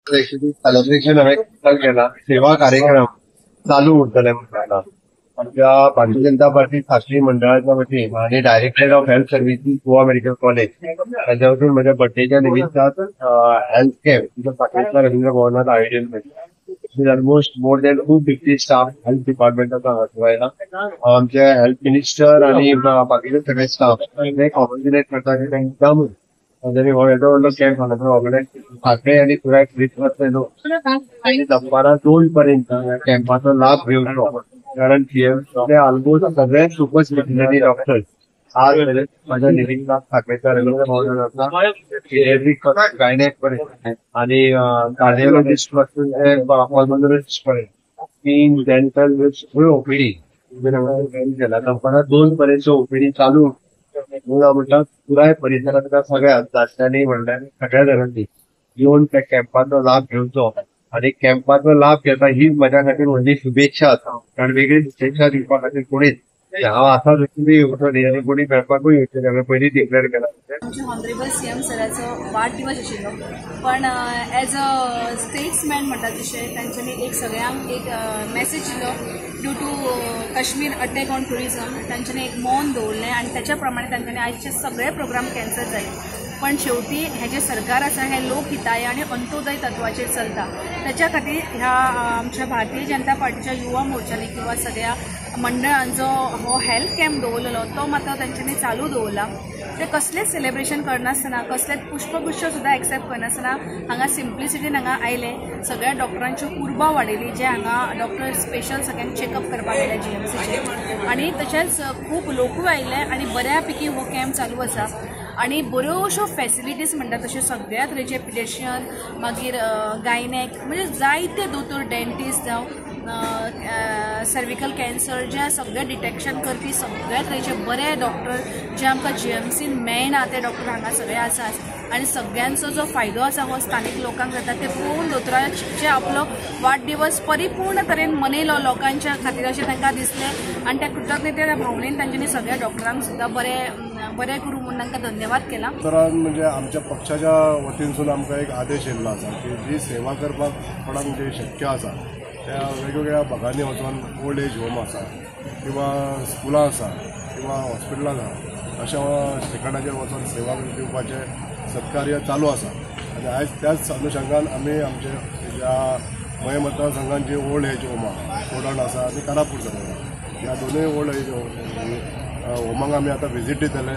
Celebration हांवें केला. सेवा कार्यक्रम चालू उरतले म्हणटा आमच्या भारतीय जनता पार्टी साखळी मंडळाच्या वतीन आनी Directorate of Health Services, Goa Medical College ताच्या वतीन म्हज्या बर्थडेच्या निमित्तान हेल्थ कॅम्प साखळीच्या रवींद्र भवनात आयोजन केलें. Almost more than 250 staff health डिपार्टमेंटाचो हांगासर आयला. आमचे हेल्थ मिनिस्टर आनी बाकीचे सगळे स्टाफ ते कॉग्रेच्युलेट करता की तांकां तांच्यानी हो येदो व्हडलो कॅम्प हांगासर ऑर्गनायज साखळे आनी पुराय ट्रीप लोक आनी दनपारां 2 पर्यंत ह्या कॅम्पाचो लाभ घेवचो, कारण ते ऑलमोस्ट सगळे सुपर स्पेशलिटी डॉक्टर्स आज माझ्या निमित्तान साखळेच्या रवींद्र भवनात गायनेक पर्यंत आनी कार्डिओलॉजिस्ट पासून ते पल्मोनॉलॉजिस्ट पर्यंत 3 डेंटल सगळ्यो ओपीडी केला. दनपारां 2 पर्यंत ओपीडी चालू. म्हणून हांव म्हणटा, पुराय परिसरांतल्या सगळ्या दादल्यांनी म्हणल्यार सगळ्या जाणांनी येवन त्या कॅम्पाचो लाभ घेवचो आनी कॅम्पाचो लाभ घेता ही म्हज्या खातीर व्हडली शुभेच्छा आसा, कारण वेगळी शुभेच्छा दिवपा खातीर कोणीच हांव आसा तशी येवचो न्ही आनी कोणी मेळपाकूय येवचें न्ही. हांवें पयलीं डिक्लेअर केला. आमचे ऑनरेबल सीएम सराचो वाडदिवस आशिल्लो, पण एज अ स्टेट्समॅन म्हणटा तशें तांच्यांनी एक सगळ्यांक एक मॅसेज दिलो. Due to Kashmir attack on tourism तांच्यांनी एक मौन दवरलें आनी त्याच्या प्रमाणे तांच्यांनी आयचे सगळे प्रोग्राम कॅन्सल जाले. पण शेवटी हें जें सरकार आसा हें लोकहिताय आनी अंत्योदय तत्वाचेर चलता. त्याच्या खातीर ह्या आमच्या भारतीय जनता पार्टीच्या युवा मोर्चांनी किंवा सगळ्या मंडळांचो हो हेल्थ कॅम्प दवरलेलो तो मात्र तांच्यांनी चालू दवरला. ते कसलेच सेलिब्रेशन करनासतना, कसलेच पुष्पगुच्छ सुद्दां एक्सेप्ट करनासतना हांगा सिम्प्लिसिटीन हांगा आयले. सगळ्या डॉक्टरांच्यो उर्बा वाडयली, जे हांगा डॉक्टर स्पेशल सगळ्यांक चॅकअप करपाक आयले जीएमसीचे, आनी तशेंच खूब लोकूय आयले आनी बऱ्या पैकी हो कॅम्प चालू आसा. आनी बऱ्योचश्यो फॅसिलिटीज म्हणटा तश्यो सगळ्या तरेचे पिडिएशियन, मागीर गायनेक, म्हणजे जायते दोतोर, डेंटिस्ट जावं सर्विकल कॅन्सर जे सगळे डिटेक्शन करपी सगळ्या तरेचे बरे डॉक्टर जे आमकां जीएमसीन मेळना ते डॉक्टर हांगा सगळे आसात. आनी सगळ्यांचो जो फायदो आसा हो स्थानीक लोकांक जाता. ते पळोवन दोतोराचे आपलो वाडदिवस परिपूर्ण तरेन मनयलो लोकांच्या खातीर अशें तांकां दिसलें आनी त्या कृतज्ञतेच्या भावनेन तांच्यांनी सगळ्या डॉक्टरांक सुद्दां बरें बरें करूं म्हूण तांकां धन्यवाद केला. दोतोरान म्हणजे आमच्या पक्षाच्या वतीनसून आमकां एक आदेश येयल्लो आसा की जी सेवा करपाक कोणाक जे शक्य आसा त्या वेगवेगळ्या भागांनी वचून ओल्ड एज होम आसा किंवा स्कुलां आसा किंवा हॉस्पिटलां आसा अशा ठिकाणाचेर वचून सेवा दिवपाचें सत्कार्य चालू आसा. आनी आयज त्याच अनुशंगान आमी आमचे ह्या मये मतदारसंघान जी ओल्ड एज होमां कोडण आसा आनी कारापूर जाता ह्या दोनूय ओल्ड एज होमांक आमी आतां विजीट दितले.